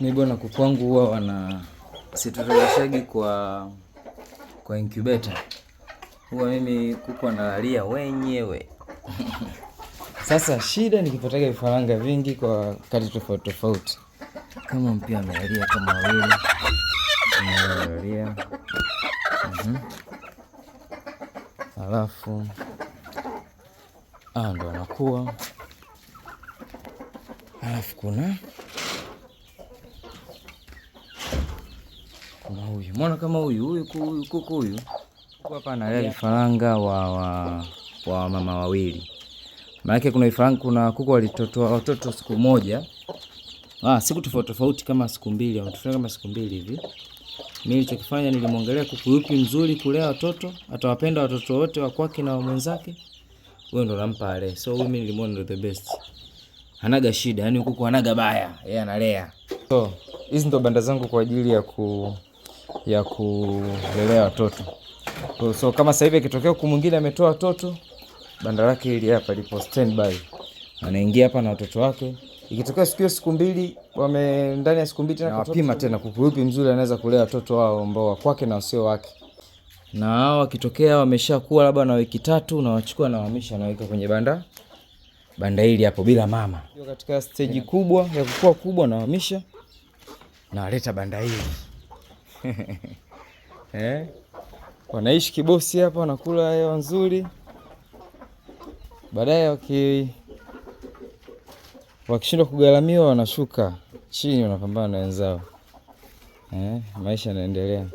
Mi bwana, kuku wangu huwa wana situtoleshagi kwa incubator. Huwa mimi kuku wanalalia wenyewe. Sasa shida nikipataga vifaranga vingi kwa wakati tofauti tofauti. Kama mpia amelalia kama wawili. Amelalia. Alafu ndo anakuwa. Alafu kuna huyu. Muona kama huyu, huyu huyu kuku huyu. Kuku hapa analea vifaranga wa mama wawili. Maana kuna vifaranga, kuna kuku walitotoa watoto siku moja. Siku tofauti tofauti kama siku mbili, au tofauti kama siku mbili hivi. Mimi nilichokifanya nilimwangalia kuku yupi mzuri kulea watoto, atawapenda watoto wote wa kwake na wa mwenzake. Huyo ndo nampa alee. So huyu mimi nilimuona ndo the best. Hanaga shida, yani kuku hanaga baya, yeye analea. So hizi ndo banda zangu kwa ajili ya kulelea watoto. So kama sasa hivi ikitokea kuku mwingine ametoa watoto, banda lake hili hapa lipo standby. Anaingia hapa na watoto wake. Ikitokea siku hiyo siku mbili wame ndani ya siku mbili tena wapima tena kuku yupi mzuri anaweza kulea watoto wao ambao wa kwake na wasio wake. Na hao wakitokea wameshakuwa labda na wiki 3, nawachukua na wahamisha naweka kwenye banda hili hapo bila mama. Hiyo katika stage kubwa ya kukua kubwa nawahamisha na waleta banda hili. Wanaishi kibosi hapa, wanakula hewa nzuri. Baadaye wakishindwa kugharamiwa wanashuka chini wanapambana na wenzao. Maisha yanaendelea.